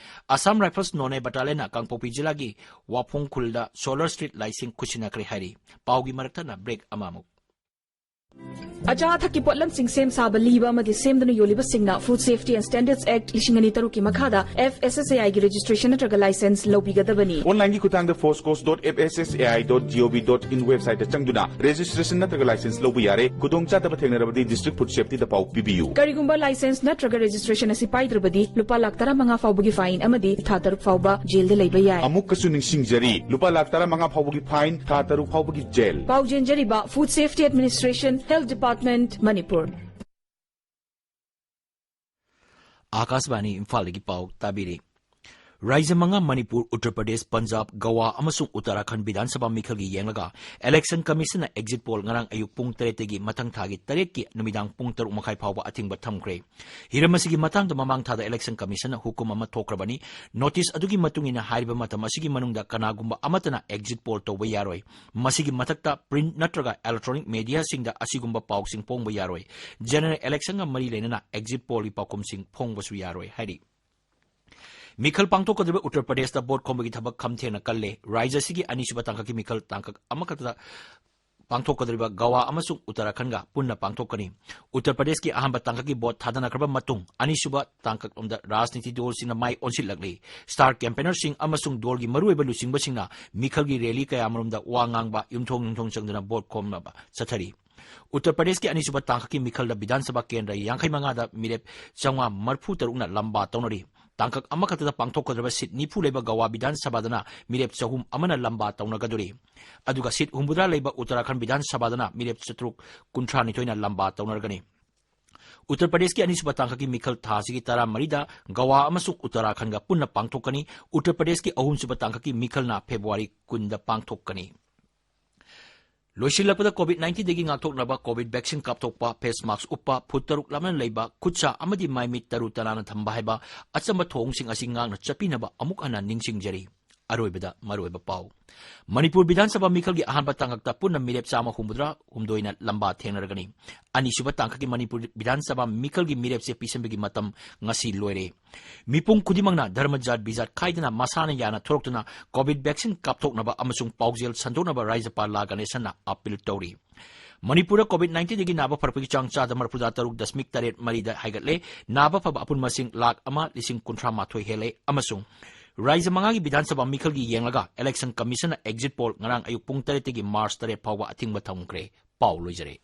Assam Rifles Noney Battalionꯅ ꯀꯥꯡꯄꯣꯛꯄꯤ ꯖꯤꯂꯥꯒꯤ ꯋꯥꯐꯣꯡ ꯈꯨꯜꯗ solar street lightꯁꯤꯡ ꯈꯨꯠꯁꯤꯟꯅꯈ꯭ꯔꯦ ꯍꯥꯏꯔꯤ꯫ ꯄꯥꯎꯒꯤ ꯃꯔꯛ ꯊꯠꯅ break ꯑꯃꯃꯨꯛ꯫ ꯑꯆꯥ ꯑꯊꯛꯀꯤ ꯄꯣꯠꯂꯝꯁꯤꯡ ꯁꯦꯝ ꯁꯥꯕ, ꯂꯤꯕ ꯑꯃꯗꯤ ꯁꯦꯝꯗꯨꯅ ꯌꯣꯜꯂꯤꯕꯁꯤꯡꯅ Food Safety and Standards Act ꯂꯤꯁꯤꯡ ꯑꯅꯤ ꯇꯔꯨꯛꯀꯤ ꯃꯈꯥꯗ F S S A I ꯒꯤ registration ꯅꯠꯇ꯭ꯔꯒ license ꯂꯧꯕꯤꯒꯗꯕꯅꯤ꯫ Online ꯈꯨꯠꯊꯥꯡꯗ foscos dot F S S A I dot gov dot in website ꯇ ꯆꯪꯗꯨꯅ registration ꯅꯠꯇ꯭ꯔꯒ license ꯂꯧꯕ ꯌꯥꯔꯦ꯫ ꯈꯨꯗꯣꯡꯆꯥꯗꯕ ꯊꯦꯡꯅꯔꯕꯗꯤ district food safety ꯗ ꯄꯥꯎ ꯄꯤꯕꯤꯌꯨ꯫ ꯀꯔꯤꯒꯨꯝꯕ license ꯅꯠꯇ꯭ꯔꯒ registration ꯑꯁꯤ ꯄꯥꯏꯗ꯭ꯔꯕꯗꯤ ꯂꯨꯄꯥ ꯂꯥꯈ ꯇꯔꯥꯃꯉꯥ ꯐꯥꯎꯕꯒꯤ fine ꯑꯃꯗꯤ ꯊꯥ ꯇꯔꯨꯛ ꯐꯥꯎꯕ ꯖꯦꯜꯗ ꯂꯩꯕ ꯌꯥꯏ꯫ ꯑꯃꯨꯛꯀꯁꯨ ꯅꯤꯡꯁꯤꯡꯖꯔꯤ, ꯂꯨꯄꯥ ꯂꯥꯈ ꯇꯔꯥꯃꯉꯥ ꯐꯥꯎꯕꯒꯤ fine, ꯊꯥ ꯇꯔꯨꯛ ꯐꯥꯎꯕꯒꯤ ꯖꯦꯜ꯫ ꯄꯥꯎ ꯆꯦꯟꯖꯔꯤꯕ Food Safety Administration, Health Department, Manipur. ꯑꯥꯀꯥꯁꯕꯥꯅꯤ ꯏꯝꯐꯥꯜꯗꯒꯤ ꯄꯥꯎ ꯇꯥꯕꯤꯔꯤ꯫ ꯔꯥꯖ꯭ꯌ ꯃꯉꯥ, ꯃꯅꯤꯄꯨꯔ, ꯎꯠꯇꯔ ꯄ꯭ꯔꯗꯦꯁ, ꯄꯟꯖꯥꯕ, ꯒꯋꯥ ꯑꯃꯁꯨꯡ ꯎꯠꯇꯔꯥꯈꯟꯗ ꯕꯤꯙꯥꯟ ꯁꯚꯥ ꯃꯤꯈꯜꯒꯤ ꯌꯦꯡꯂꯒ Election Commission ꯅ exit poll ꯉꯔꯥꯡ ꯑꯌꯨꯛ ꯄꯨꯡ ꯇꯔꯦꯠꯇꯒꯤ ꯃꯊꯪ ꯊꯥꯒꯤ ꯇꯔꯦꯠꯀꯤ ꯅꯨꯃꯤꯗꯥꯡ ꯄꯨꯡ ꯇꯔꯨꯛ ꯃꯈꯥꯏ ꯐꯥꯎꯕ ꯑꯊꯤꯡꯕ ꯊꯝꯈ꯭ꯔꯦ꯫ ꯍꯤꯔꯝ ꯑꯁꯤꯒꯤ ꯃꯇꯥꯡꯗ ꯃꯃꯥꯡ ꯊꯥꯗ Election Commission ꯅ ꯍꯨꯀꯨꯝ ꯑꯃ ꯊꯣꯛꯈ꯭ꯔꯕꯅꯤ꯫ Notice ꯑꯗꯨꯒꯤ ꯃꯇꯨꯡ ꯏꯟꯅ ꯍꯥꯏꯔꯤꯕ ꯃꯇꯝ ꯑꯁꯤꯒꯤ ꯃꯅꯨꯡꯗ ꯀꯅꯥꯒꯨꯝꯕ ꯑꯃꯠꯇꯅ exit poll ꯇꯧꯕ ꯌꯥꯔꯣꯏ꯫ ꯃꯁꯤꯒꯤ ꯃꯊꯛꯇ print ꯅꯠꯇ꯭ꯔꯒ electronic media ꯁꯤꯡꯗ ꯑꯁꯤꯒꯨꯝꯕ ꯄꯥꯎꯁꯤꯡ ꯐꯣꯡꯕ ꯌꯥꯔꯣꯏ꯫ General election ꯒ ꯃꯔꯤ ꯂꯩꯅꯅ exit poll ꯒꯤ ꯄꯥꯎꯈꯨꯝꯁꯤꯡ ꯐꯣꯡꯕꯁꯨ ꯌꯥꯔꯣꯏ ꯍꯥꯏꯔꯤ꯫ ꯃꯤꯈꯜ ꯄꯥꯡꯊꯣꯛꯀꯗꯧꯔꯤꯕ ꯎꯠꯇꯔ ꯄ꯭ꯔꯗꯦꯁꯇ ꯚꯣꯠ ꯈꯣꯝꯕꯒꯤ ꯊꯕꯛ ꯈꯝ ꯊꯦꯡꯅ ꯀꯜꯂꯦ꯫ ꯔꯥꯖ꯭ꯌ ꯑꯁꯤꯒꯤ ꯑꯅꯤꯁꯨꯕ ꯇꯥꯡꯀꯛꯀꯤ ꯃꯤꯈꯜ ꯇꯥꯡꯀꯛ ꯑꯃꯈꯛꯇꯗ ꯄꯥꯡꯊꯣꯛꯀꯗꯧꯔꯤꯕ ꯒꯋꯥ ꯑꯃꯁꯨꯡ ꯎꯠꯇꯔꯥꯈꯟꯗꯒ ꯄꯨꯟꯅ ꯄꯥꯡꯊꯣꯛꯀꯅꯤ꯫ ꯎꯠꯇꯔ ꯄ꯭ꯔꯗꯦꯁꯀꯤ ꯑꯍꯥꯟꯕ ꯇꯥꯡꯀꯛꯀꯤ ꯚꯣꯠ ꯊꯥꯗꯅꯈ꯭ꯔꯕ ꯃꯇꯨꯡ, ꯑꯅꯤꯁꯨꯕ ꯇꯥꯡꯀꯛꯂꯣꯝꯗ ꯔꯥꯖꯅꯤꯇꯤ ꯗꯣꯜꯁꯤꯡꯅ ꯃꯥꯏ ꯑꯣꯟꯁꯤꯜꯂꯛꯂꯤ꯫ Star campaignerꯁꯤꯡ ꯑꯃꯁꯨꯡ ꯗꯣꯜꯒꯤ ꯃꯔꯨꯑꯣꯏꯕ ꯂꯨꯆꯤꯡꯕꯁꯤꯡꯅ ꯃꯤꯈꯜꯒꯤ rally ꯀꯌꯥꯃꯔꯨꯝꯗ ꯋꯥ ꯉꯥꯡꯕ, ꯌꯨꯝꯊꯣꯡ ꯌꯨꯝꯊꯣꯡ ꯆꯪꯗꯨꯅ ꯚꯣꯠ ꯈꯣꯝꯅꯕ ꯆꯠꯊꯔꯤ꯫ ꯎꯠꯇꯔ ꯄ꯭ꯔꯗꯦꯁꯀꯤ ꯑꯅꯤꯁꯨꯕ ꯇꯥꯡꯀꯛꯀꯤ ꯃꯤꯈꯜꯗ ꯕꯤꯙꯥꯟ ꯁꯚꯥ ꯀꯦꯟꯗ꯭ꯔ ꯌꯥꯡꯈꯩ ꯃꯉꯥꯗ ꯃꯤꯔꯦꯞ ꯆꯥꯝꯃꯉꯥ ꯃꯔꯤꯐꯨ ꯇꯔꯨꯛꯅ ꯂꯝꯕꯥ ꯇꯧꯅꯔꯤ꯫ ꯇꯥꯡꯀꯛ ꯑꯃꯈꯛꯇꯗ ꯄꯥꯡꯊꯣꯛꯀꯗꯧꯔꯤꯕ ꯁꯤꯠ ꯅꯤꯐꯨ ꯂꯩꯕ ꯒꯋꯥ ꯕꯤꯙꯥꯟ ꯁꯚꯥꯗꯅ ꯃꯤꯔꯦꯞ ꯆꯍꯨꯝ ꯑꯃꯅ ꯂꯝꯕꯥ ꯇꯧꯅꯒꯗꯧꯔꯤ꯫ ꯑꯗꯨꯒ ꯁꯤꯠ ꯍꯨꯝꯐꯨꯇꯔꯥ ꯂꯩꯕ ꯎꯠꯇꯔꯥꯈꯟꯗ ꯕꯤꯙꯥꯟ ꯁꯚꯥꯗꯅ ꯃꯤꯔꯦꯞ ꯆꯥꯇ꯭ꯔꯨꯛ ꯀꯨꯟꯊ꯭ꯔꯥ ꯅꯤꯊꯣꯏꯅ ꯂꯝꯕꯥ ꯇꯧꯅꯔꯒꯅꯤ꯫ ꯎꯠꯇꯔ ꯄ꯭ꯔꯗꯦꯁꯀꯤ ꯑꯅꯤꯁꯨꯕ ꯇꯥꯡꯀꯛꯀꯤ ꯃꯤꯈꯜ ꯊꯥ ꯑꯁꯤꯒꯤ ꯇꯔꯥꯃꯔꯤꯗ ꯒꯋꯥ ꯑꯃꯁꯨꯡ ꯎꯠꯇꯔꯥꯈꯟꯗꯒ ꯄꯨꯟꯅ ꯄꯥꯡꯊꯣꯛꯀꯅꯤ꯫ ꯎꯠꯇꯔ ꯄ꯭ꯔꯗꯦꯁꯀꯤ ꯑꯍꯨꯝꯁꯨꯕ ꯇꯥꯡꯀꯛꯀꯤ ꯃꯤꯈꯜꯅ ꯐꯦꯕ꯭ꯔꯨꯋꯥꯔꯤ ꯀꯨꯟꯗ ꯄꯥꯡꯊꯣꯛꯀꯅꯤ꯫ ꯂꯣꯏꯁꯤꯜꯂꯛꯄꯗ, COVID nineteenꯗꯒꯤ ꯉꯥꯛꯊꯣꯛꯅꯕ COVID vaccine ꯀꯥꯞꯊꯣꯛꯄ, face mask ꯎꯞꯄ, ꯐꯨꯠ ꯇꯔꯨꯛ ꯂꯥꯞꯅ ꯂꯩꯕ, ꯈꯨꯠꯁꯥ ꯑꯃꯗꯤ ꯃꯥꯏ ꯃꯤꯠ ꯇꯔꯨ ꯇꯅꯥꯟꯅ ꯊꯝꯕ ꯍꯥꯏꯕ ꯑꯆꯝꯕ ꯊꯧꯑꯣꯡꯁꯤꯡ ꯑꯁꯤ ꯉꯥꯛꯅ ꯆꯠꯄꯤꯅꯕ ꯑꯃꯨꯛ ꯍꯟꯅ ꯅꯤꯡꯁꯤꯡꯖꯔꯤ꯫ ꯑꯔꯣꯏꯕꯗ ꯃꯔꯨꯑꯣꯏꯕ ꯄꯥꯎ꯫ ꯃꯅꯤꯄꯨꯔ ꯕꯤꯙꯥꯟ ꯁꯚꯥ ꯃꯤꯈꯜꯒꯤ ꯑꯍꯥꯟꯕ ꯇꯥꯡꯀꯛꯇ ꯄꯨꯟꯅ ꯃꯤꯔꯦꯞ ꯆꯥꯝꯃ ꯍꯨꯝꯐꯨꯇꯔꯥ ꯍꯨꯝꯗꯣꯏꯅ ꯂꯝꯕꯥ ꯊꯦꯡꯅꯔꯒꯅꯤ꯫ ꯑꯅꯤꯁꯨꯕ ꯇꯥꯡꯀꯛꯀꯤ ꯃꯅꯤꯄꯨꯔ ꯕꯤꯙꯥꯟ ꯁꯚꯥ ꯃꯤꯈꯜꯒꯤ ꯃꯤꯔꯦꯞꯆꯦ ꯄꯤꯁꯤꯟꯕꯒꯤ ꯃꯇꯝ ꯉꯁꯤ ꯂꯣꯏꯔꯦ꯫ ꯃꯤꯄꯨꯝ ꯈꯨꯗꯤꯡꯃꯛꯅ ꯙꯔꯃ, ꯖꯥꯠ ꯕꯤꯖꯥꯠ ꯈꯥꯏꯗꯅ ꯃꯁꯥꯅ ꯌꯥꯅ ꯊꯣꯔꯛꯇꯨꯅ COVID vaccine ꯀꯥꯞꯊꯣꯛꯅꯕ ꯑꯃꯁꯨꯡ ꯄꯥꯎꯖꯦꯜ ꯁꯟꯗꯣꯛꯅꯕ ꯔꯥꯖ꯭ꯌꯄꯥꯜ ꯂꯥ ꯒꯅꯦꯁꯟꯅ appeal ꯇꯧꯔꯤ꯫ ꯃꯅꯤꯄꯨꯔꯗ COVID nineteenꯗꯒꯤ ꯅꯥꯕ ꯐꯔꯛꯄꯒꯤ ꯆꯥꯡ ꯆꯥꯗ ꯃꯔꯤꯐꯨꯇꯔꯨꯛ ꯗꯁꯃꯤꯛ ꯇꯔꯦꯠ ꯃꯔꯤꯗ ꯍꯥꯏꯒꯠꯂꯦ꯫ ꯅꯥꯕ ꯐꯕ ꯑꯄꯨꯟꯕ ꯃꯁꯤꯡ ꯂꯥꯈ ꯑꯃ ꯂꯤꯁꯤꯡ ꯀꯨꯟꯊ꯭ꯔꯥ ꯃꯥꯊꯣꯏ ꯍꯦꯜꯂꯦ꯫ ꯑꯃꯁꯨꯡ ꯔꯥꯖ꯭ꯌ ꯃꯉꯥꯒꯤ ꯕꯤꯙꯥꯟ ꯁꯚꯥ ꯃꯤꯈꯜꯒꯤ ꯌꯦꯡꯂꯒ Election Commissionꯅ exit poll ꯉꯔꯥꯡ ꯑꯌꯨꯛ ꯄꯨꯡ ꯇꯔꯦꯠꯇꯒꯤ March ꯇꯔꯦꯠ ꯐꯥꯎꯕ ꯑꯊꯤꯡꯕ ꯊꯝꯈ꯭ꯔꯦ꯫ ꯄꯥꯎ ꯂꯣꯏꯖꯔꯦ꯫